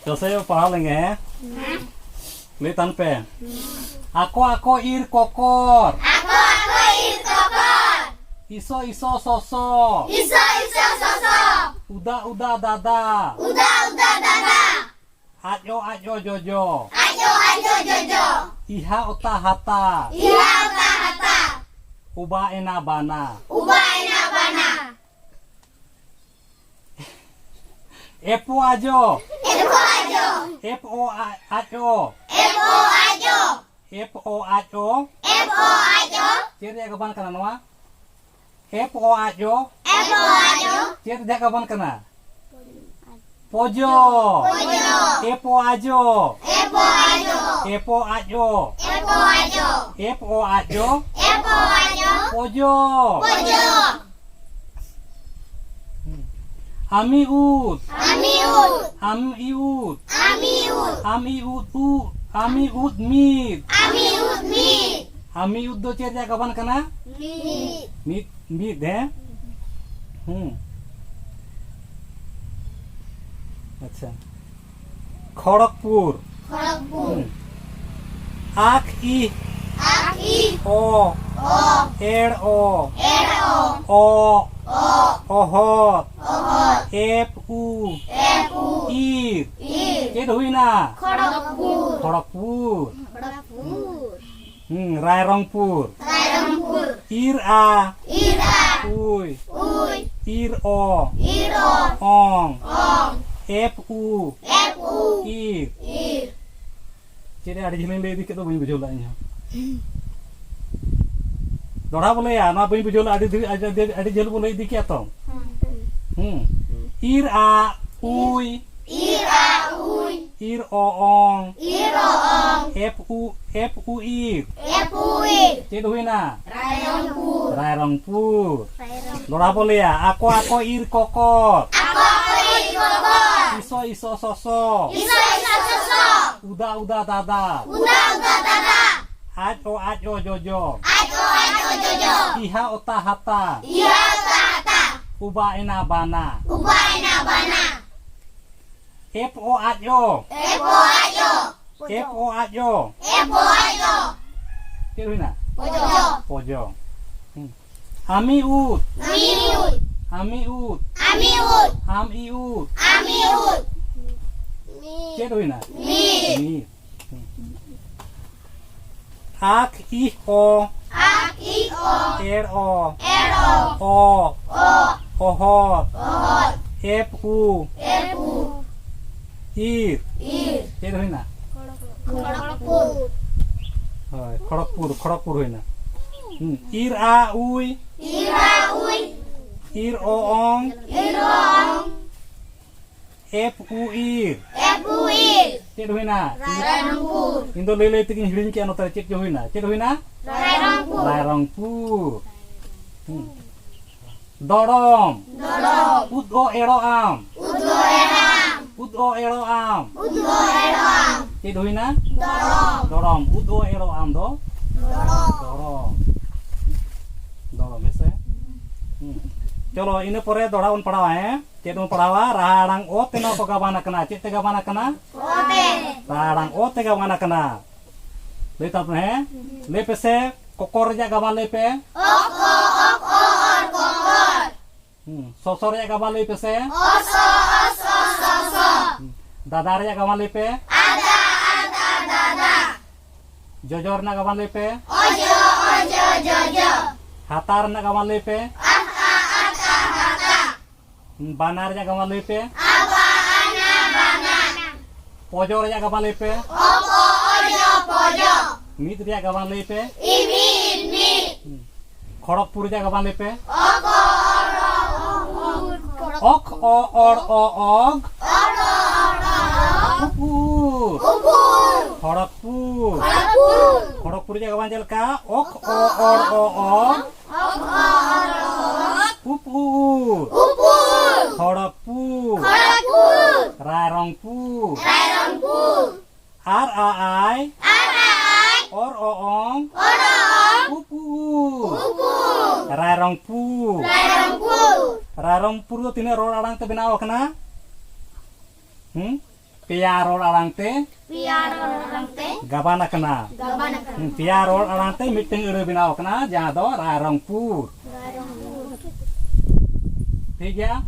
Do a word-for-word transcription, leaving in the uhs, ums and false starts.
ᱪᱚᱥᱮ ᱯᱟᱲᱦᱟᱣ ᱞᱮᱱᱜᱮ, ᱦᱮᱸ? ᱞᱟᱹᱭ ᱛᱟᱦᱮᱱ ᱯᱮ᱾ ᱟᱠᱚ ᱟᱠᱚ ᱤᱨ ᱠᱚᱠᱚᱨ᱾ ᱟᱠᱚ ᱟᱠᱚ ᱤᱨ ᱠᱚᱠᱚᱨ᱾ ᱤᱥᱚ ᱤᱥᱚ ᱥᱚᱥᱚ᱾ ᱤᱥᱚ ᱤᱥᱚ ᱥᱚᱥᱚ᱾ ᱩᱫᱟ ᱩᱫᱟ ᱫᱟᱫᱟ᱾ ᱩᱫᱟ ᱩᱫᱟ ᱫᱟᱫᱟ᱾ ᱟᱡ ᱚ ᱟᱡ ᱚ ᱡᱚᱡᱚ᱾ ᱟᱡ ᱚ ᱟᱡ ᱚ ᱡᱚᱡᱚ᱾ ᱤᱦᱟ ᱚᱛᱟ ᱦᱟᱛᱟ᱾ ᱤᱦᱟ ᱚᱛᱟ ᱦᱟᱛᱟ᱾ ᱩᱵᱟ ᱮᱱᱟ ᱵᱟᱱᱟ᱾ ᱩᱵᱟ ᱮᱱᱟ ᱵᱟᱱᱟ᱾ ᱮᱯ ᱚ ᱟᱡᱚ᱾ ᱮᱯ ᱚ ᱟᱡᱚ᱾ ᱮᱯ ᱚ ᱟ-, ᱟᱡ ᱚ᱾ ᱮᱯ ᱚ ᱟᱡ ᱚ᱾ ᱮᱯ ᱚ ᱟᱡ ᱚ᱾ ᱮᱯ ᱚ ᱟᱡ ᱚ᱾ ᱪᱮᱫ ᱨᱮᱭᱟᱜ ᱜᱟᱵᱟᱱ ᱠᱟᱱᱟ ᱱᱚᱣᱟ? ᱮᱯ ᱚ ᱟᱡ ᱚ᱾ ᱮᱯ ᱚ ᱟᱡ ᱚ᱾ ᱪᱮᱫ ᱨᱮᱭᱟᱜ ᱜᱟᱵᱟᱱ ᱠᱟᱱᱟ? ᱯᱚᱡᱚ᱾ ᱯᱚᱡᱚ᱾ ᱮᱯ ᱚ ᱟᱡᱚ᱾ ᱮᱯ ᱚ ᱟᱡ ᱚ᱾ ᱮᱯ ᱚ ᱟᱡ ᱚ᱾ ᱮᱯ ᱚ ᱟᱡ ᱚ᱾ ᱮᱯ ᱚ ᱟᱡ ᱚ᱾ ᱮᱯ ᱚ ᱟᱡ ᱚ᱾ ᱯᱚᱡᱚ᱾ ᱯᱚᱡᱚ᱾ ᱟᱢᱤ ᱩᱫ᱾ ᱟᱢᱤ ᱩᱫ᱾ ᱟᱢᱤ ᱩᱫ᱾ ᱟᱢᱤ ᱩᱫ᱾ ᱟᱢᱤ ᱩᱫ ᱩᱫ᱾ ᱟᱢᱤ ᱩᱫ ᱢᱤᱫ᱾ ᱟᱢᱤ ᱩᱫ ᱢᱤᱫ᱾ ᱟᱢᱤ ᱩᱫ ᱫᱚ ᱪᱮᱫ ᱨᱮᱭᱟᱜ ᱜᱟᱵᱟᱱ ᱠᱟᱱᱟ? ᱢᱤᱫ᱾ ᱢᱤᱫ, ᱢᱤᱫ, ᱦᱮᱸ? ᱦᱩᱸ᱾ ᱟᱪᱪᱷᱟ᱾ ᱠᱷᱚᱲᱚᱜᱽᱯᱩᱨ᱾ ᱠᱷᱚᱲᱚᱜᱽᱯᱩᱨ᱾ ᱦᱩᱸ᱾ ᱟᱠ ᱤ᱾ ᱟᱠ ᱤ᱾ ᱚ᱾ ᱚ᱾ ᱮᱲ ᱚ᱾ ᱮᱲ ᱚ᱾ ᱚ᱾ ᱚ᱾ ᱚᱦᱚᱫ᱾ ᱚᱦᱚᱫ᱾ ᱮᱯ ᱩ᱾ ᱮᱯ ᱩ᱾ ᱤᱨ᱾ ᱤᱨ᱾ ᱪᱮᱫ ᱦᱩᱭᱱᱟ? ᱠᱷᱚᱲᱚᱜᱽᱯᱩᱨ᱾ ᱠᱷᱚᱲᱚᱜᱽᱯᱩᱨ᱾ ᱠᱷᱚᱲᱚᱜᱽᱯᱩᱨ᱾ ᱦᱩᱸ, ᱨᱟᱭᱨᱚᱝᱯᱩᱨ᱾ ᱨᱟᱭᱨᱚᱝᱯᱩᱨ᱾ ᱤᱨ ᱟ᱾ ᱤᱨ ᱟ᱾ ᱩᱭ᱾ ᱩᱭ᱾ ᱤᱨ ᱚ᱾ ᱤᱨ ᱚ᱾ ᱚᱝ᱾ ᱚᱝ᱾ ᱮᱯ ᱩ᱾ ᱮᱯ ᱩ᱾ ᱤᱨ᱾ ᱤᱨ᱾ ᱪᱮᱫ ᱨᱮ ᱟᱹᱰᱤ ᱡᱷᱟᱹᱞᱤᱧ ᱞᱟᱹᱭ ᱤᱫᱤ ᱠᱮᱫ ᱫᱚ ᱵᱟᱹᱧ ᱵᱩᱡᱷᱟᱹᱣ ᱞᱮᱫᱟ ᱤᱧ ᱦᱚᱸ᱾ ᱫᱚᱦᱲᱟ ᱵᱚ ᱞᱟᱹᱭᱟ, ᱱᱚᱣᱟ ᱵᱟᱹᱧ ᱵᱩᱡᱷᱟᱹᱣ ᱞᱮᱫᱟ, ᱟᱹᱰᱤ ᱫᱷᱤᱨᱤ-, ᱟᱹᱰᱤ, ᱟᱹᱰᱤ, ᱟᱹᱰᱤ ᱡᱷᱟᱹᱞ ᱵᱚ ᱞᱟᱹᱭ ᱤᱫᱤ ᱠᱮᱫᱟ ᱛᱚ᱾ ᱦᱩᱸ᱾ ᱤᱨ ᱟ ᱩᱭ᱾ ᱤᱨ ᱟ ᱩᱭ᱾ ᱤᱨ ᱚ ᱚᱝ᱾ ᱤᱨ ᱚ ᱚᱝ᱾ ᱮᱯ ᱩ, ᱮᱯ ᱩ ᱤᱨ᱾ ᱮᱯ ᱩ ᱤᱨ᱾ ᱪᱮᱫ ᱦᱩᱭᱱᱟ? ᱨᱟᱭᱨᱚᱝᱯᱩᱨ᱾ ᱨᱟᱭᱨᱚᱝᱯᱩᱨ᱾ ᱨᱟᱭᱨᱚᱝᱯᱩᱨ᱾ ᱫᱚᱦᱲᱟ ᱵᱚ ᱞᱟᱹᱭᱟ, ᱟᱠᱚ ᱟᱠᱚ ᱤᱨ ᱠᱚᱠᱚᱨ᱾ ᱟᱠᱚ ᱟᱠᱚ ᱤᱨ ᱠᱚᱠᱚᱨ᱾ ᱤᱥᱚ ᱤᱥᱚ ᱥᱚᱥᱚ᱾ ᱤᱥᱚ ᱤᱥᱚ ᱥᱚᱥᱚ᱾ ᱩᱫᱟ ᱩᱫᱟ ᱫᱟᱫᱟ᱾ ᱩᱫᱟ ᱩᱫᱟ ᱫᱟᱫᱟ᱾ ᱟᱡ ᱚ ᱟᱡ ᱚ ᱡᱚᱡᱚ᱾ ᱟᱡ ᱚ ᱟᱡ ᱚ ᱡᱚᱡᱚ᱾ ᱤᱦᱟ ᱚᱛᱟ ᱦᱟᱛᱟ᱾ ᱤᱦᱟ ᱚᱛᱟ ᱦᱟᱛᱟ᱾ ᱩᱵᱟ ᱮᱱᱟ ᱵᱟᱱᱟ᱾ ᱩᱵᱟ ᱮᱱᱟ ᱵᱟᱱᱟ᱾ ᱮᱯ ᱚ ᱟᱡ ᱚ᱾ ᱮᱯ ᱚ ᱟᱡ ᱚ᱾ ᱮᱯ ᱚ ᱟᱡ ᱚ᱾ ᱮᱯ ᱚ ᱟᱡ ᱚ᱾ ᱪᱮᱫ ᱦᱩᱭᱱᱟ? ᱯᱚᱡᱚ᱾ ᱯᱚᱡᱚ᱾ ᱦᱩᱸ᱾ ᱟᱢᱤ ᱩᱫ᱾ ᱟᱢᱤ ᱩᱫ᱾ ᱟᱢᱤ ᱩᱫ᱾ ᱟᱢᱤ ᱩᱫ᱾ ᱟᱢ ᱤ ᱩᱫ᱾ ᱟᱢ ᱤ ᱩᱫ᱾ ᱪᱮᱫ ᱦᱩᱭᱱᱟ? ᱢᱤᱫ᱾ ᱢᱤᱫ᱾ ᱦᱩᱸ᱾ ᱟᱠ ᱤᱦ ᱚ᱾ ᱟᱠ ᱤᱦ ᱚ᱾ ᱮᱲ ᱚ᱾ ᱮᱲ ᱚ᱾ ᱚ᱾ ᱚ᱾ ᱚᱦᱚᱫ᱾ ᱚᱦᱚᱫ᱾ ᱮᱯ ᱩ᱾ ᱮᱯ ᱩ᱾ ᱤᱨ᱾ ᱤᱨ᱾ ᱪᱮᱫ ᱦᱩᱭᱱᱟ? ᱠᱷᱚᱲᱚᱜᱽᱯᱩᱨ᱾ ᱦᱳᱭ, ᱠᱷᱚᱲᱚᱜᱽᱯᱩᱨ, ᱠᱷᱚᱲᱚᱜᱽᱯᱩᱨ ᱦᱩᱭᱱᱟ᱾ ᱦᱩᱸ, ᱤᱨ ᱟ ᱩᱭ᱾ ᱤᱨ ᱟ ᱩᱭ᱾ ᱤᱨ ᱚ ᱚᱝ᱾ ᱤᱨ ᱚ ᱚᱝ᱾ ᱮᱯ ᱩ ᱤᱨ᱾ ᱮᱯ ᱩ ᱤᱨ᱾ ᱪᱮᱫ ᱦᱩᱭᱱᱟ? ᱨᱟᱭᱨᱚᱝᱯᱩᱨ᱾ ᱤᱧ ᱫᱚ ᱞᱟᱹᱭ ᱞᱟᱹᱭ ᱛᱮᱜᱤᱧ ᱦᱤᱲᱤᱧ ᱠᱮᱜᱼᱟ ᱱᱚᱛᱮ ᱨᱮ᱾ ᱪᱮᱫ ᱪᱚ ᱦᱩᱭᱱᱟ? ᱪᱮᱫ ᱦᱩᱭᱱᱟ? ᱨᱟᱭᱨᱚᱝᱯᱩᱨ᱾ ᱨᱟᱭᱨᱚᱝᱯᱩᱨ᱾ ᱦᱩᱸ᱾ ᱫᱚᱲᱚᱢ᱾ ᱫᱚᱲᱚᱢ᱾ ᱩᱫ ᱚ ᱮᱲᱚ ᱟᱢ᱾ ᱩᱫ ᱚ ᱮᱲᱚ ᱟᱢ᱾ ᱩᱫ ᱚ ᱮᱲᱚ ᱟᱢ᱾ ᱩᱫ ᱚ ᱮᱲᱚ ᱟᱢ᱾ ᱪᱮᱫ ᱦᱩᱭᱱᱟ? ᱫᱚᱲᱚᱢ᱾ ᱫᱚᱲᱚᱢ᱾ ᱩᱫ ᱚ ᱮᱲᱚ ᱟᱢ ᱫᱚ? ᱫᱚᱲᱚᱢ᱾ ᱫᱚᱲᱚᱢ᱾ ᱫᱚᱲᱚᱢ, ᱦᱮᱸᱥᱮ? ᱦᱩᱸ᱾ ᱪᱚᱞᱚ, ᱤᱱᱟᱹ ᱯᱚᱨᱮ ᱫᱚᱦᱲᱟ ᱵᱚᱱ ᱯᱟᱲᱦᱟᱣᱟ, ᱦᱮᱸ? ᱪᱮᱫ ᱵᱚᱱ ᱯᱟᱲᱦᱟᱣᱟ? ᱨᱟᱦᱟ ᱟᱲᱟᱝ ᱚ ᱛᱮ ᱱᱚᱣᱟ ᱠᱚ ᱜᱟᱵᱟᱱ ᱟᱠᱟᱱᱟ᱾ ᱪᱮᱫ ᱛᱮ ᱜᱟᱵᱟᱱ ᱟᱠᱟᱱᱟ? ᱚ ᱛᱮ᱾ ᱨᱟᱦᱟ ᱟᱲᱟᱝ ᱚ ᱛᱮ ᱜᱟᱵᱟᱱ ᱟᱠᱟᱱᱟ᱾ ᱞᱟᱹᱭ ᱛᱟᱵᱚᱱ, ᱦᱮᱸ? ᱞᱟᱹᱭ ᱯᱮᱥᱮ, ᱠᱚᱠᱚᱨ ᱨᱮᱭᱟᱜ ᱜᱟᱵᱟᱱ ᱞᱟᱹᱭ ᱯᱮ᱾ ᱚᱠ, ᱚ, ᱚᱠ, ᱚ, ᱚᱨ, ᱠᱚᱠᱚᱨ᱾ ᱦᱩᱸ, ᱥᱚᱥᱚ ᱨᱮᱭᱟᱜ ᱜᱟᱵᱟᱱ ᱞᱟᱹᱭ ᱯᱮᱥᱮ᱾ ᱚᱥᱚ, ᱚᱥᱚ, ᱥᱚᱥᱚ᱾ ᱦᱩᱸ, ᱫᱟᱫᱟ ᱨᱮᱭᱟᱜ ᱜᱟᱵᱟᱱ ᱞᱟᱹᱭ ᱯᱮ᱾ ᱟᱫᱟ, ᱟᱫᱟ, ᱫᱟᱫᱟ᱾ ᱡᱚᱡᱚ ᱨᱮᱱᱟᱜ ᱜᱟᱵᱟᱱ ᱞᱟᱹᱭ ᱯᱮ᱾ ᱚᱡᱚ, ᱚᱡᱚ, ᱡᱚᱡᱚ᱾ ᱦᱟᱛᱟ ᱨᱮᱱᱟᱜ ᱜᱟᱵᱟᱱ ᱞᱟᱹᱭ ᱯᱮ᱾ ᱟᱛᱟ, ᱟᱛᱟ, ᱦᱟᱛᱟ᱾ ᱵᱟᱱᱟ ᱨᱮᱭᱟᱜ ᱜᱟᱵᱟᱱ ᱞᱟᱹᱭ ᱯᱮ᱾ ᱟᱵᱟ, ᱟᱱᱟ, ᱵᱟᱱᱟ᱾ ᱯᱚᱡᱚ ᱨᱮᱭᱟᱜ ᱜᱟᱵᱟᱱ ᱞᱟᱹᱭ ᱯᱮ᱾ ᱚᱯᱚ, ᱚᱡᱚ, ᱯᱚᱡᱚ᱾ ᱢᱤᱫ ᱨᱮᱭᱟᱜ ᱜᱟᱵᱟᱱ ᱞᱟᱹᱭ ᱯᱮ᱾ ᱤᱢᱤᱫ, ᱢᱤᱫ᱾ ᱦᱩᱸ᱾ ᱠᱷᱚᱲᱚᱜᱽᱯᱩᱨ ᱨᱮᱭᱟᱜ ᱜᱟᱵᱟᱱ ᱞᱟᱹᱭ ᱯᱮ᱾ ᱚᱜᱚ, ᱚᱲᱚ, ᱚᱜ᱾ ᱚᱠ, ᱚ, ᱚᱲ, ᱚ, ᱚᱜ᱾ ᱚᱲᱚ, ᱚᱲᱚ, ᱚᱜ᱾ ᱩᱯᱩᱨ᱾ ᱩᱯᱩᱨ᱾ ᱠᱷᱚᱲᱚᱜᱽᱯᱩᱨ᱾ ᱠᱷᱚᱲᱚᱜᱽᱯᱩᱨ᱾ ᱠᱷᱚᱲᱚᱜᱽᱯᱩᱨ ᱨᱮᱭᱟᱜ ᱜᱟᱵᱟᱱ ᱪᱮᱫ ᱞᱮᱠᱟ? ᱚᱠ, ᱚ, ᱚᱲ, ᱚ, ᱚᱜ᱾ ᱚᱜ, ᱚ, ᱚᱲ, ᱚ, ᱚᱜ᱾ ᱩᱯᱩᱨ᱾ ᱩᱯᱩᱨ᱾ ᱠᱷᱚᱲᱚᱜᱽᱯᱩᱨ᱾ ᱠᱷᱚᱲᱚᱜᱽᱯᱩᱨ᱾ ᱨᱟᱭᱨᱚᱝᱯᱩᱨ᱾ ᱨᱟᱭᱨᱚᱝᱯᱩᱨ᱾ ᱟᱨ ᱟ ᱟᱭ᱾ ᱟᱨ ᱟ ᱟᱭ᱾ ᱚᱨ ᱚ ᱚᱝ᱾ ᱚᱨ ᱚ ᱚᱝ᱾ ᱩᱯᱩᱨ᱾ ᱩᱯᱩᱨ᱾ ᱨᱟᱭᱨᱚᱝᱯᱩᱨ᱾ ᱨᱟᱭᱨᱚᱝᱯᱩᱨ᱾ ᱨᱟᱭᱨᱚᱝᱯᱩᱨ ᱫᱚ ᱛᱤᱱᱟᱹᱜ ᱨᱚᱲ ᱟᱲᱟᱝ ᱛᱮ ᱵᱮᱱᱟᱣ ᱟᱠᱟᱱᱟ? ᱦᱩᱸ? ᱯᱮᱭᱟ ᱨᱚᱲ ᱟᱲᱟᱝ ᱛᱮ ᱯᱮᱭᱟ ᱨᱚᱲ ᱟᱲᱟᱝ ᱛᱮ ᱜᱟᱵᱟᱱ ᱟᱠᱟᱱᱟ᱾ ᱜᱟᱵᱟᱱ ᱟᱠᱟᱱᱟ᱾ ᱦᱩᱸ, ᱯᱮᱭᱟ ᱨᱚᱲ ᱟᱲᱟᱝ ᱛᱮ ᱢᱤᱫᱴᱟᱝ ᱟᱹᱲᱟᱹ ᱵᱮᱱᱟᱣ ᱟᱠᱟᱱᱟ, ᱡᱟᱦᱟᱸ ᱫᱚ ᱨᱟᱭᱨᱚᱝᱯᱩᱨ᱾ ᱴᱷᱤᱠ ᱜᱮᱭᱟ᱾